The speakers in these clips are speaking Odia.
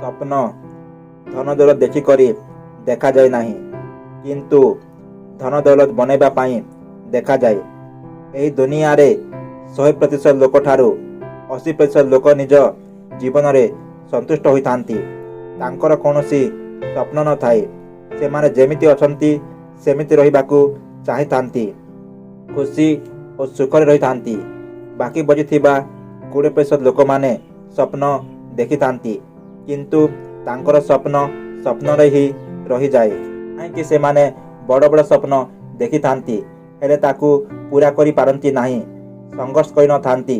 ସ୍ୱପ୍ନ ଧନ ଦୌଲତ ଦେଖିକରି ଦେଖାଯାଏ ନାହିଁ, କିନ୍ତୁ ଧନ ଦୌଲତ ବନେଇବା ପାଇଁ ଦେଖାଯାଏ। ଏହି ଦୁନିଆରେ 100% ଲୋକଠାରୁ 80% ଲୋକ ନିଜ ଜୀବନରେ ସନ୍ତୁଷ୍ଟ ହୋଇଥାନ୍ତି। ତାଙ୍କର କୌଣସି ସ୍ୱପ୍ନ ନଥାଏ। ସେମାନେ ଯେମିତି ଅଛନ୍ତି, ସେମିତି ରହିବାକୁ ଚାହିଁଥାନ୍ତି, ଖୁସି ଓ ସୁଖରେ ରହିଥାନ୍ତି। ବାକି ବଚିଥିବା 20% ଲୋକମାନେ ସ୍ୱପ୍ନ ଦେଖିଥାନ୍ତି, କିନ୍ତୁ ତାଙ୍କର ସ୍ୱପ୍ନ ସ୍ୱପ୍ନରେ ହିଁ ରହିଯାଏ। କାହିଁକି ସେମାନେ ବଡ଼ ବଡ଼ ସ୍ୱପ୍ନ ଦେଖିଥାନ୍ତି, ହେଲେ ତାକୁ ପୂରା କରିପାରନ୍ତି ନାହିଁ। ସଂଘର୍ଷ କରିନଥାନ୍ତି।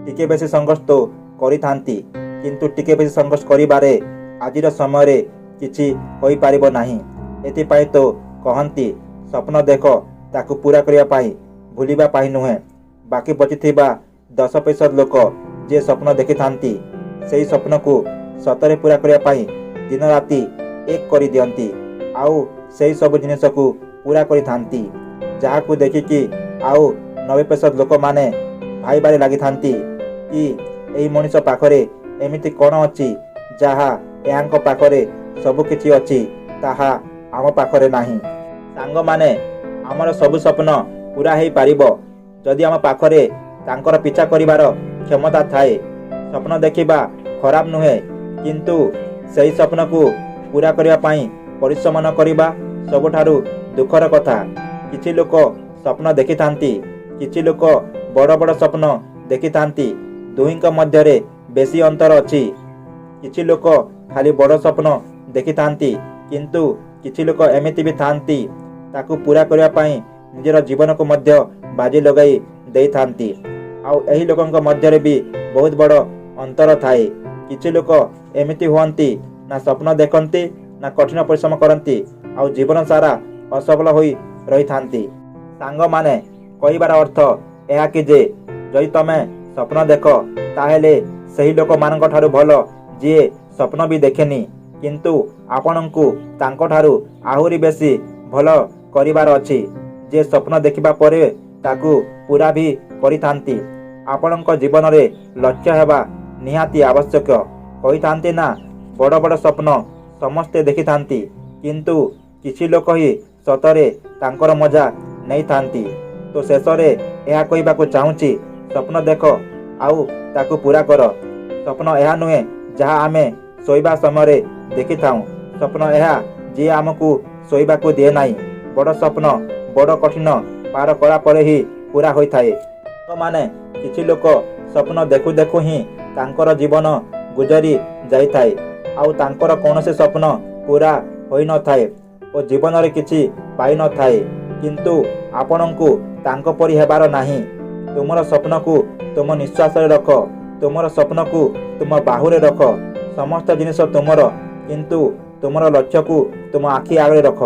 ଟିକେ ବେଶୀ ସଂଘର୍ଷ ତ କରିଥାନ୍ତି, କିନ୍ତୁ ଟିକେ ବେଶୀ ସଂଘର୍ଷ କରିବାରେ ଆଜିର ସମୟରେ କିଛି ହୋଇପାରିବ ନାହିଁ। ଏଥିପାଇଁ ତ କହନ୍ତି, ସ୍ୱପ୍ନ ଦେଖ ତାକୁ ପୂରା କରିବା ପାଇଁ, ଭୁଲିବା ପାଇଁ ନୁହେଁ। ବାକି ବଚିଥିବା 10% ଲୋକ ଯିଏ ସ୍ୱପ୍ନ ଦେଖିଥାନ୍ତି, ସେହି ସ୍ୱପ୍ନକୁ ସତରେ ପୂରା କରିବା ପାଇଁ ଦିନ ରାତି ଏକ କରିଦିଅନ୍ତି ଆଉ ସେହି ସବୁ ଜିନିଷକୁ ପୂରା କରିଥାନ୍ତି, ଯାହାକୁ ଦେଖିକି ଆଉ 90% ଲୋକମାନେ ଭାବିବାରେ ଲାଗିଥାନ୍ତି କି ଏହି ମଣିଷ ପାଖରେ ଏମିତି କ'ଣ ଅଛି, ଯାହା ଏହାଙ୍କ ପାଖରେ ସବୁ କିଛି ଅଛି, ତାହା ଆମ ପାଖରେ ନାହିଁ। ସାଙ୍ଗମାନେ, ଆମର ସବୁ ସ୍ୱପ୍ନ ପୂରା ହେଇପାରିବ, ଯଦି ଆମ ପାଖରେ ତାଙ୍କର ପିଛା କରିବାର କ୍ଷମତା ଥାଏ। ସ୍ୱପ୍ନ ଦେଖିବା ଖରାପ ନୁହେଁ, କିନ୍ତୁ ସେହି ସ୍ୱପ୍ନକୁ ପୂରା କରିବା ପାଇଁ ପରିଶ୍ରମ ନ କରିବା ସବୁଠାରୁ ଦୁଃଖର କଥା। କିଛି ଲୋକ ସ୍ୱପ୍ନ ଦେଖିଥାନ୍ତି, କିଛି ଲୋକ ବଡ଼ ବଡ଼ ସ୍ୱପ୍ନ ଦେଖିଥାନ୍ତି। ଦୁହିଁଙ୍କ ମଧ୍ୟରେ ବେଶୀ ଅନ୍ତର ଅଛି। କିଛି ଲୋକ ଖାଲି ବଡ଼ ସ୍ୱପ୍ନ ଦେଖିଥାନ୍ତି, କିନ୍ତୁ କିଛି ଲୋକ ଏମିତି ବି ଥାନ୍ତି, ତାକୁ ପୂରା କରିବା ପାଇଁ ନିଜର ଜୀବନକୁ ମଧ୍ୟ ବାଜି ଲଗାଇ ଦେଇଥାନ୍ତି। ଆଉ ଏହି ଲୋକଙ୍କ ମଧ୍ୟରେ ବି ବହୁତ ବଡ଼ ଅନ୍ତର ଥାଏ। କିଛି ଲୋକ ଏମିତି ହୁଅନ୍ତି, ନା ସ୍ୱପ୍ନ ଦେଖନ୍ତି, ନା କଠିନ ପରିଶ୍ରମ କରନ୍ତି ଆଉ ଜୀବନ ସାରା ଅସଫଳ ହୋଇ ରହିଥାନ୍ତି। ସାଙ୍ଗମାନେ, କହିବାର ଅର୍ଥ ଏହା କି ଯେ ଯଦି ତମେ ସ୍ୱପ୍ନ ଦେଖ, ତାହେଲେ ସେହି ଲୋକମାନଙ୍କ ଠାରୁ ଭଲ ଯିଏ ସ୍ୱପ୍ନ ବି ଦେଖେନି। କିନ୍ତୁ ଆପଣଙ୍କୁ ତାଙ୍କଠାରୁ ଆହୁରି ବେଶୀ ଭଲ କରିବାର ଅଛି, ଯିଏ ସ୍ୱପ୍ନ ଦେଖିବା ପରେ ତାକୁ ପୂରା ବି କରିଥାନ୍ତି। ଆପଣଙ୍କ ଜୀବନରେ ଲକ୍ଷ୍ୟ ହେବା ନିହାତି ଆବଶ୍ୟକ। କହିଥାନ୍ତି ନା, ବଡ଼ ବଡ଼ ସ୍ୱପ୍ନ ସମସ୍ତେ ଦେଖିଥାନ୍ତି, କିନ୍ତୁ କିଛି ଲୋକ ହିଁ ସତରେ ତାଙ୍କର ମଜା ନେଇଥାନ୍ତି। ତ ଶେଷରେ ଏହା କହିବାକୁ ଚାହୁଁଛି, ସ୍ୱପ୍ନ ଦେଖ ଆଉ ତାକୁ ପୂରା କର। ସ୍ୱପ୍ନ ଏହା ନୁହେଁ ଯାହା ଆମେ ଶୋଇବା ସମୟରେ ଦେଖିଥାଉ। ସ୍ୱପ୍ନ ଏହା ଯିଏ ଆମକୁ ଶୋଇବାକୁ ଦିଏ ନାହିଁ। ବଡ଼ ସ୍ୱପ୍ନ ବଡ଼ କଠିନ ପାର କଲା ପରେ ହିଁ ପୂରା ହୋଇଥାଏ। ମାନେ, କିଛି ଲୋକ ସ୍ୱପ୍ନ ଦେଖୁ ଦେଖୁ ହିଁ ତାଙ୍କର ଜୀବନ ଗୁଜରି ଯାଇଥାଏ ଆଉ ତାଙ୍କର କୌଣସି ସ୍ୱପ୍ନ ପୂରା ହୋଇନଥାଏ ଓ ଜୀବନରେ କିଛି ପାଇନଥାଏ। କିନ୍ତୁ ଆପଣଙ୍କୁ ତାଙ୍କ ପରି ହେବାର ନାହିଁ। ତୁମର ସ୍ୱପ୍ନକୁ ତୁମ ନିଶ୍ୱାସରେ ରଖ। ତୁମର ସ୍ୱପ୍ନକୁ ତୁମ ବାହୁରେ ରଖ। ସମସ୍ତ ଜିନିଷ ତୁମର, କିନ୍ତୁ ତୁମର ଲକ୍ଷ୍ୟକୁ ତୁମ ଆଖି ଆଗରେ ରଖ।